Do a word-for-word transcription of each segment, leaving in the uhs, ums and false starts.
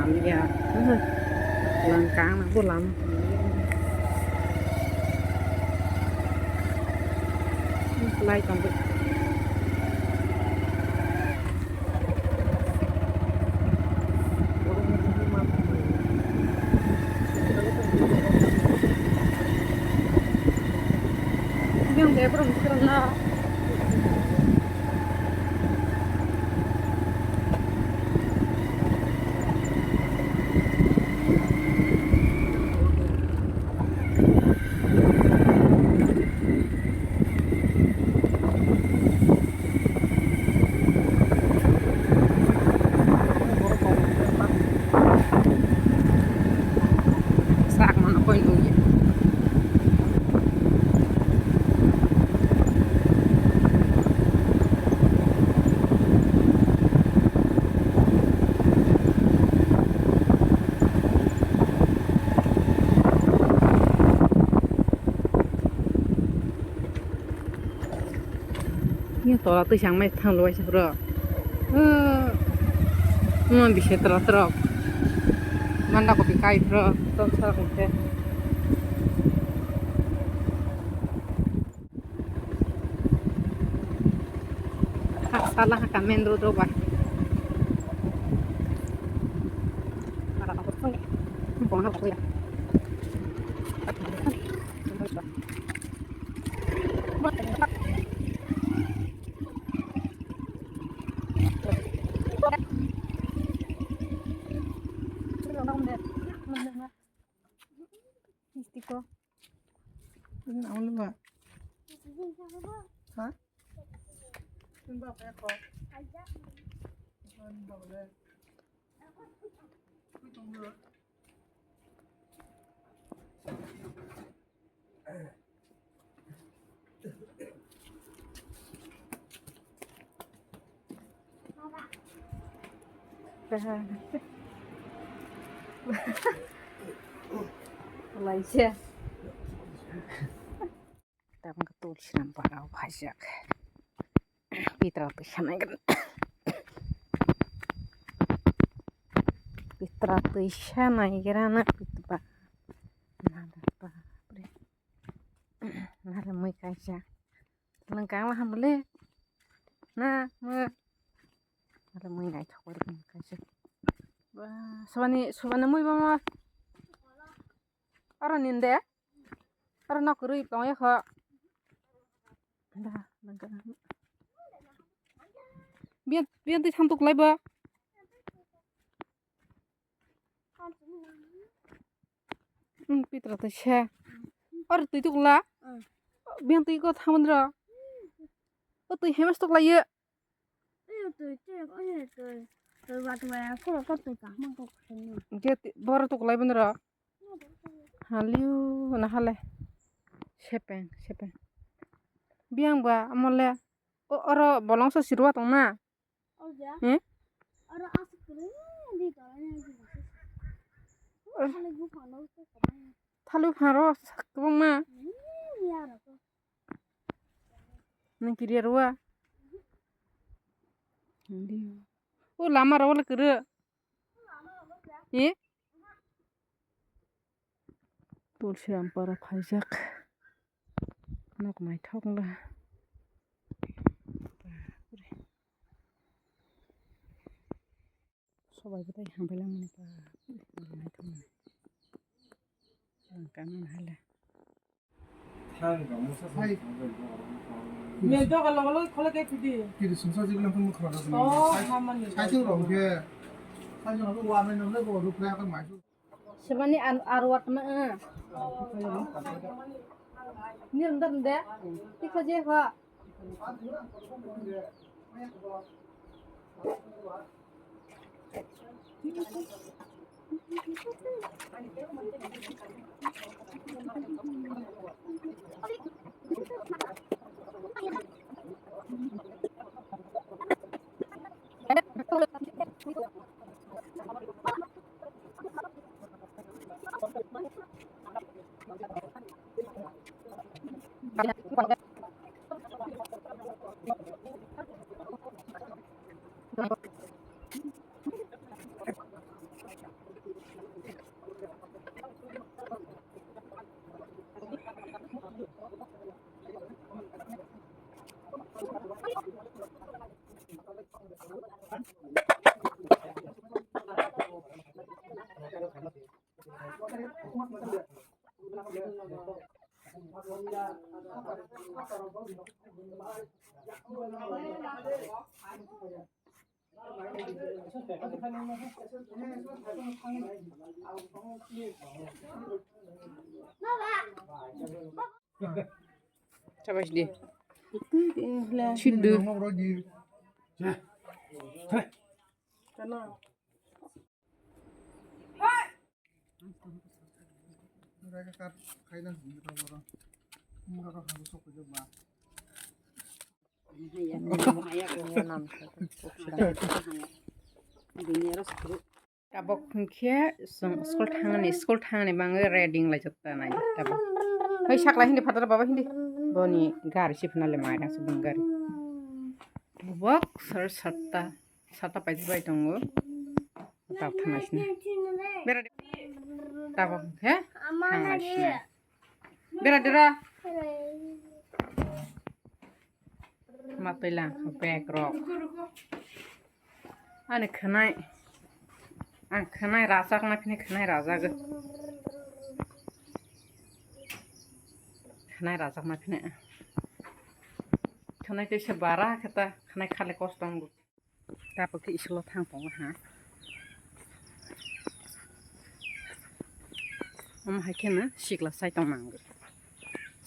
Lam ya. Langkang na bo lam. Lai tong. Yang dia belum pernah. Sak mana koi nungya. Ni tola twi chang mai thang lo waisa bro. Mo bisi tola trok. Manda kopi kai bro. Tom sa kong khe. Sala ka main road ba. Para apa pun. Kong ha ko ya. Tiko. Ha? Laisa. Tabuk khe tulsi rang barao phajak. Pitra twi sanai gra. Pitra twi sanai gra na pitba. Nada bapre. Nada mui kaisa. Lengkang ma hamle. Na mui. Nada mui ngai thok kaisa. Ba, subani, subani mui ba ma. Aro ninde? Aro nok rwi tong ya kho. Da, nangka. Biyan, biyan twi santuk lai ba. Pitra twi se. Or twi tukla. Biyang twi ko thamandra. O twi hemas tuklaye. Ayo twi twi ayo twi. Twi ba twi ba ko ko twi ka mang ko khani. Ge bor tuklai bandra. Haliu na hale. Sepeng sepeng. Biyang ba amole. O oro bolong so sirwa tongna. Oja. Hmm? Oro asuk kiri di tolong yang sih. Oro. Hale gua kalau tuh kemana? Thalu pharo sak kwbangma. Ini ya rokok. Nang kiriya rua. O lama rok le kwrwi. E? Tulsiram para phaijak. Nok naithok wngla. Sobai bwtai hambai langmani pa, naithokmani. Ang kang nang hala. Hai. Mel doga logo logo kholo ke pidi. Kiri sungsa jibla phung kholo. Oh, hamani. Sai sung rong ke. Sai sung rong wa me nong le bo ruk re ha mai. Sebani an arwat na. Nir ndar nde. Tikha je ha. Sabash di. Siddu. Tabok hinkhe chwng school thangni, school thangni bangwi ready wnglaijak ta nai tabok. Hai sakla hindi phataro baba hindi. Boni gari se phunale mairang se boni gari. Bubok sar satta, satta paisa bai tongo. Tabok thangnaisini. Bera de. Tabok hinkhe thangnaisini. Bera dera. Ma twi lang kha bag rok. Ani khwnai. Ang khwnai rajak ma phini khwnai rajak. Khwnai rajak ma phini. Khwnai tei se bara khe ta khwnai khale kosto wngo. Tabok khe school o thang tongo ha. Omo hai kheno sikla chai tong nango.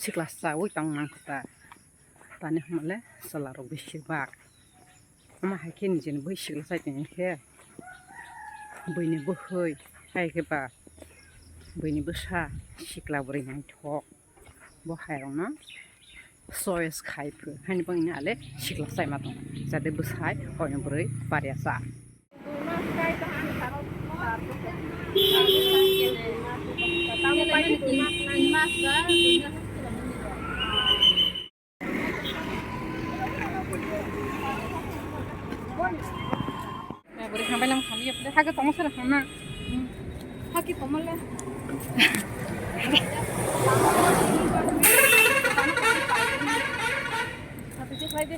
Sikla chaui tong nang kha ta. Tani hwnmale chwla rok bisi bak. Omo hai khe nijeni bui sikla chai tong khe buini bwkhwi hai khe ba buini bwsa sikla bwrwi naithok. Bo hai rokno choice khai phu. Haini bangni ale sikla chai ma tong. Jate bwsai hoi no bwrwi bariya cha. Bwrwi hambai lang thangwi yapre hake tongma sara thangna. Hake tongma le. Hake je khlai de.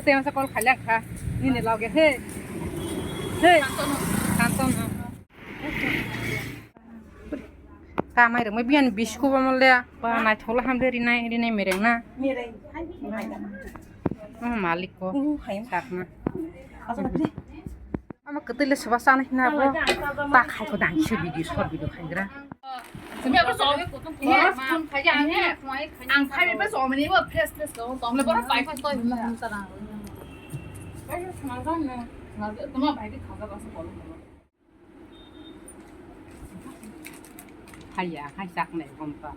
Tei masa call khailak kha. Nini loge he. He. Kanton no. Kanton no. Kamai rwngmai biyani biskubo mole ba naithokla hamle rinai rinai mereng na. Oh, malik ko sakna. Ama kwtwile soba chana hina bo ta khai ko dang se video short video khaigra. Ang khai bai chomani bo fresh fresh ko chomle boro pai ko toi hwnna. Toma bai ke khaja basa bolo. Haiya, hai sak nai hom pa.